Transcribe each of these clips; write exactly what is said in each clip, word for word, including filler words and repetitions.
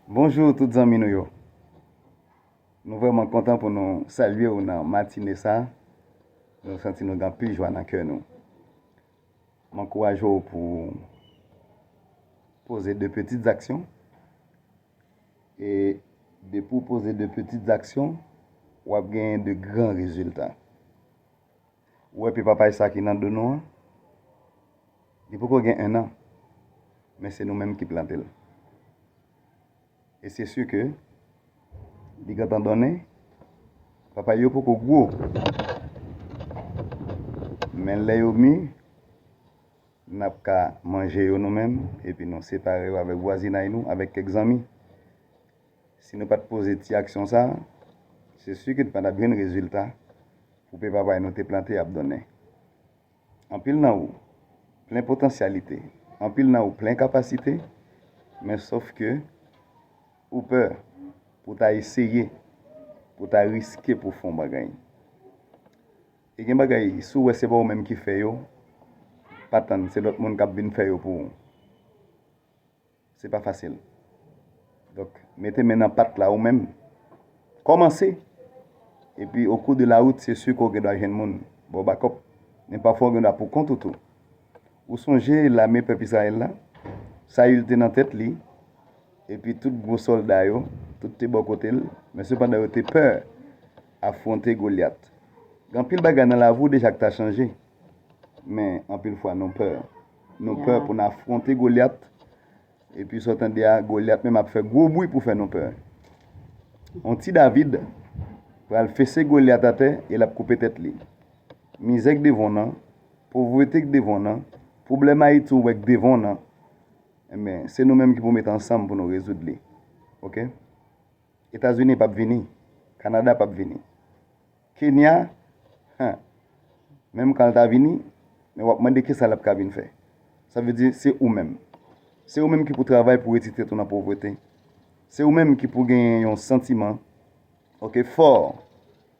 Bonjou tout zanmi nou yo. Nou vrèman kontan pou nou salye w nan matine sa. Nou santi nou gen anpil jwa nan kè nou. M ankouraje w pou poze de petites actions. E depi w poze de petites actions, w ap genyen de gran rezilta. Ou wè pye papay sa ki nan do nou an? Li poko gen en an, men se nou menm ki plante l. E se si ke li gentan donnen, papay yo poko gwo. Men lè yo mi, n ap ka manje yo nou menm, epi nou separe yo avèk vwazinay nou, avèk kèk zanmi. Si nou pa t poze ti aksyon sa, se si ke n pa t ap jwenn rezilta pou pye papay nou te plante ap donnen. Anpil nan ou plen potansyalite, anpil nan ou plen kapasite, men sòf ke ou pè pou ta eseye, pou ta riske pou fè yon bagay. E gen bagay, si w wè se pa ou menm ki fè yo, pa tann se lòt moun k ap vin fè yo pou ou. Se pa fasil. Donk, mete men nan pat la ou menm. Kòmanse. Epi, au cours de la route, se si ke w gen dwa jwenn moun ba w bakòp. Men pafwa, w gen dwa pou kont ou tou. Ou sonje lame pèp Izrayèl la? Sayil te nan tèt li, epi tout gwo sòlda yo, tout te bò kote l, men sepandan yo te pè afwonte Golyat. Gen anpil bagay nan lavi w deja k ta chanje, men anpil fwa nou pè. Nou pè pou n afwonte Golyat, epi sa w tande a, Golyat menm ap fè gwo bri pou fè nou pè. Yon ti David pral fese Golyat atè e l ap koupe tèt li. Mizè k devan w nan, povrete k devan w nan, pwoblèm Ayiti w wè k devan w nan, enben, se nou menm ki pou mete ansanm pou nou rezoud li. Oke? Etazini p ap vini. Kanada p ap vini. Kenya, han, menm kan l ta vini, men w ap mande kisa l ap ka vin fè. Sa vle di, se ou menm. Se ou menm ki pou travay pou retire tèt ou nan povrete. Se ou menm ki pou genyen yon santiman, oke, fò,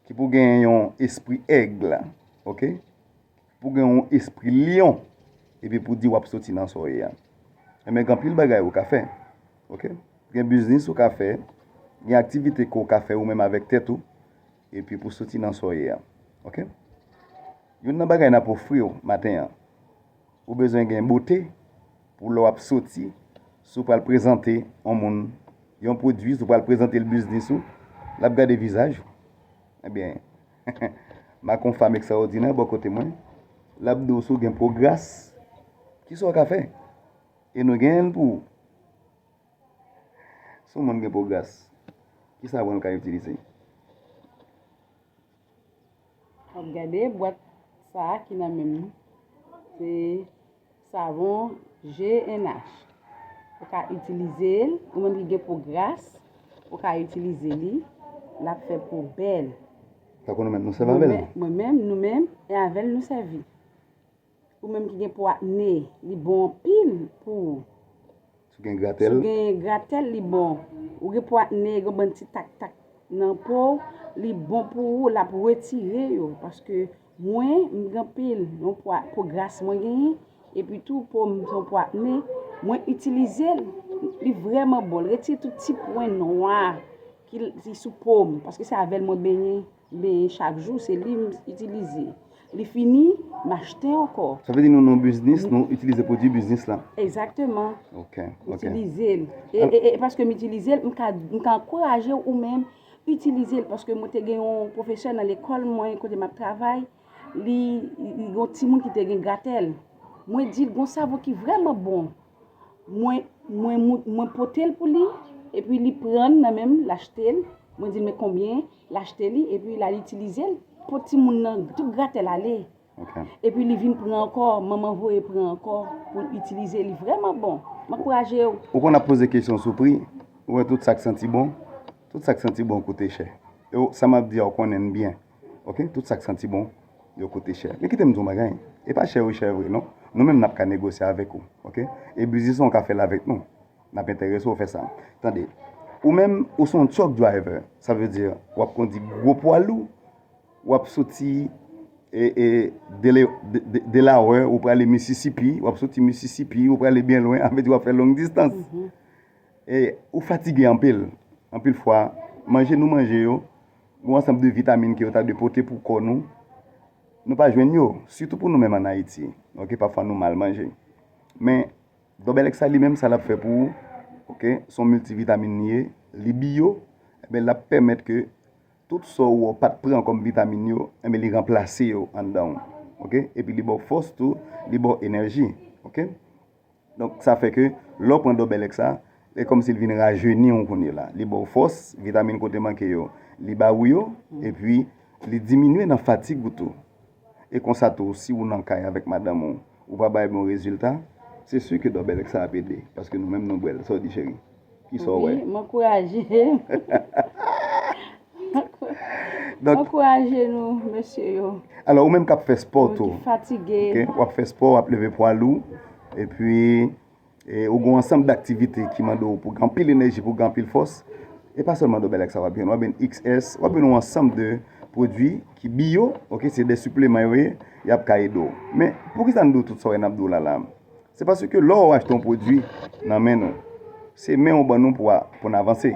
ki pou genyen yon espri èg, oke? Pou gen yon espri lyon, epi pou di w ap soti nan sa w ye a. Enben, gen anpil bagay ou ka fè, oke? Gen biznis ou ka fè, gen aktivite ke w ka fè ou menm avèk tèt ou, epi pou soti nan sa w ye a, oke? Youn nan bagay n ap ofri w maten an, ou bezwen gen bote pou lè w ap soti, si w pral prezante yon moun yon pwodui, si w pral prezante l biznis ou, l ap gade vizaj ou. Ebyen, m ak yon fanm ekstraòdinè bò kote mwen, l ap di w si w gen po gras, kisa w ka fè? E nou genyen l pou ou. Si yon moun gen po gras, kisa pran l ka itilize? W ap gade bwat sa a ki nan men m. Se savon G N H. Ou ka itilize l, ou menm ki gen po gras, ou ka itilize li, l ap fè po bèl. Sa konn ou menm nou sèvi avè l? Mwen menm, mwen menm, nou menm, e avè l nou sèvi. Ou menm ki gen po akne, li bon anpil pou ou. Si w gen gratèl. Si w gen gratèl, li bon. Ou gen po akne, gen bann ti tak-tak nan po w, li bon pou ou, l ap retire yo. Paske mwen, m gen anpil, yon po, po gras mwen genyen, epi tou po m se yon po akne, mwen itilize l, li vrèman bon. L retire tout ti pwen nwa ki, ki sou po m, paske se avè l mwen benyen. Men chak jou, se li m itilize. Li fini, m achte ankò. Sa vle di nou nan biznis, nou itilize pwodui biznis la? Egzakteman. Ok, ok. Itilize l. E, e, e paske m itilize l, m ka, m ka ankouraje w ou menm itilize l. Paske mwen te gen yon pwofesè nan lekòl mwen, kote m ap travay, li, li, li gen yon timoun ki te gen gratèl. Mwen di l, gon savon ki vrèman bon. Mwen, mwen, mwen pote l pou li, epi li pran nan men m, l achte l. Mwen di l, men konbyen, l achte li, epi l al itilize l, pot timoun nan, tout gratèl ale. Ok. Epi li vin pran ankò, manman voye pran ankò, pou l itilize, li vrèman bon. M ankouraje w. Ou konn ap poze kesyon sou pri, ou wè tout sa k santi bon, tout sa k santi bon koute chè. E w, sa m ap di a, ou konnen l byen. Ok? Tout sa k santi bon, yo koute chè. Men kite m di w yon bagay, e pa chè yo chè vre, non. Nou menm n ap ka negosye avèk ou, ok? E biznis ou ka fè l avèk nou. N ap enterese w fè sa. Tande, ou menm, ou se yon truck driver. Sa vle di, w ap kondi gwo pwa lou, w ap soti, e, e, Dele-, De-, De-, Delaware, ou prale Mississippi, w ap soti Mississippi, ou prale byen lwen, sa vle di w ap fè long distance. Mhm. E ou fatige anpil. Anpil fwa, manje nou manje yo, gen yon ansanm de vitamin ke yo ta dwe pote pou kò nou, nou pa jwenn yo, sitou pou nou menm ann Ayiti. Ok, pafwa nou mal manje. Men, Dobelèks sa li menm, sa l ap fè pou ou, ok, se yon miltivitamin li ye, li biyo, enben l ap pèmèt ke tout sa w wè w pa t pran kòm vitamin yo, enben li ranplase yo anndan w, ok, epi li ba w fòs tou, li ba w enèji, ok. Donk sa fè ke lè w pran Dobelèks sa, e kòmsi l vin rajeni w kounye la, li ba w fòs, vitamin kote manke yo, li ba ou yo, epi li diminye nan fatig ou tou. E konsa tou, si ou nan kay avèk madanm ou, ou pa bay bon rezilta, se si ke Dobelèks sa ap ede, paske nou menm nou bwè l. Sa w di, cheri? Kisa w wè? Wi, m ankouraje. M ankouraje nou, mesye yo. Alò, ou menm k ap fè spò tou, ki fatige, ok, w ap fè spò, w ap leve pwa lou, epi e ou gen yon ansanm daktivite ki mande w pou gen anpil enèji, pou gen anpil fòs, e pa sèlman Dobelèks sa w ap jwenn, w ap jwenn X S, w ap jwenn yon ansanm de pwodui ki biyo, ok, se de sipleman yo ye, y ap ka ede w. Men, poukisa n di w tout sa w wè n ap di w la la? Se paske lè w achte yon pwodui nan men nou, se men w ban nou pou a, pou n avanse.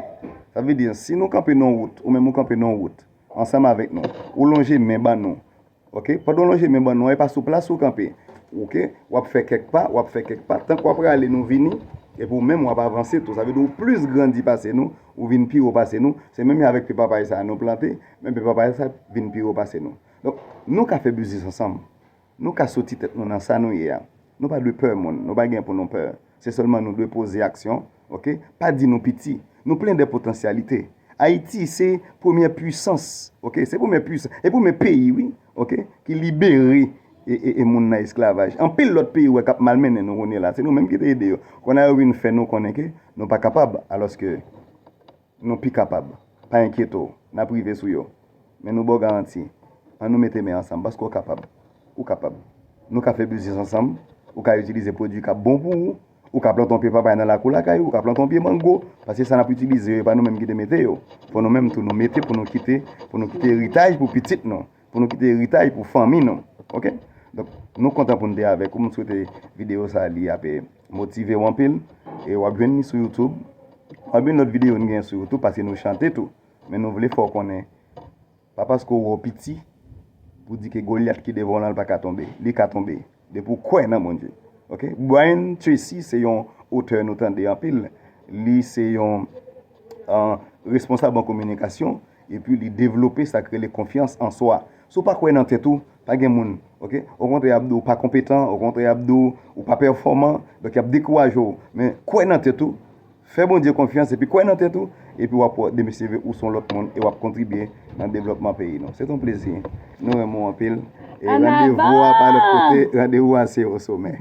Sa vle di, si nou kanpe nan yon wout, ou menm ou kanpe nan yon wout, ansanm avèk nou, ou lonje men ban nou, ok, pandan w lonje men ban nou an, e pa sou plas ou kanpe, ok, w ap fè kèk pa, w ap fè kèk pa, tank w ap rale nou vini, epi w menm w ap avanse tou, sa vle di ou plis grandi pase nou, ou vin pi wo pase nou, se menm jan avèk pye papay sa a nou plante, men pye papay sa vin pi wo pase nou. Donk, nou ka fè biznis ansanm. Nou ka soti tèt nou nan sa nou ye a. Nou pa dwe pè moun, nou pa gen pou nou pè. Se sèlman nou dwe poze aksyon, ok? Pa di nou piti. Nou plen de potansyalite. Ayiti se premyè pwisans, ok? Se premyè pwisans, e premyè peyi, wi, ok? Ki libere e, e, e moun nan esklavaj. Anpil lòt peyi wè k ap malmennen nou kounye la. Se nou menm ki te ede yo. Kounye a yo vin fè nou konnen ke nou pa kapab, alòske nou pi kapab. Pa enkyete w, n ap rive sou yo. Men nou ba w garanti, ann nou mete men ansanm, paske w kapab. Ou kapab. Nou ka fè biznis ansanm, ou ka itilize pwodui k ap bon pou ou, ou ka plante yon pye papay nan lakou lakay ou, ou ka plante yon pye mango, paske sa n ap itilize yo, e pa nou menm ki te mete yo. Fò nou menm tou nou mete pou nou kite, pou nou kite eritaj pou pitit nou, pou nou kite eritaj pou fanmi nou. Ok? Donk, nou kontan pou n te avèk ou. M swete videyo sa a li ap, eh, motive w anpil. E w ap jwenn li sou YouTube. W ap jwenn lòt videyo n gen sou YouTube, paske nou chante tou. Men nou vle fè w konnen, pa paske w wè w piti, pou di ke Golyat ki devan w lan, l pa ka tonbe. Li ka tonbe. Depi w kwè nan Bondye. Ok? Brian Tracy se yon otè nou tande anpil. Li se yon, ah, responsab an kominikasyon, epi li devlope sa k rele konfyans an swa. Si w pa kwè nan tèt ou, pa gen moun, ok? Okontrè, y ap di w pa konpetan, okontrè, y ap di w ou pa pèfòman, donk y ap dekouraje w. Men kwè nan tèt ou, fè Bondye konfyans, epi kwè nan tèt ou, epi w ap wè demen si Dye vle ou se yon lòt moun e w ap kontribye nan devlòpman peyi nou. Se t on plezi. Nou renmen w anpil. E randevou a pa lòt kote, randevou a se o somè.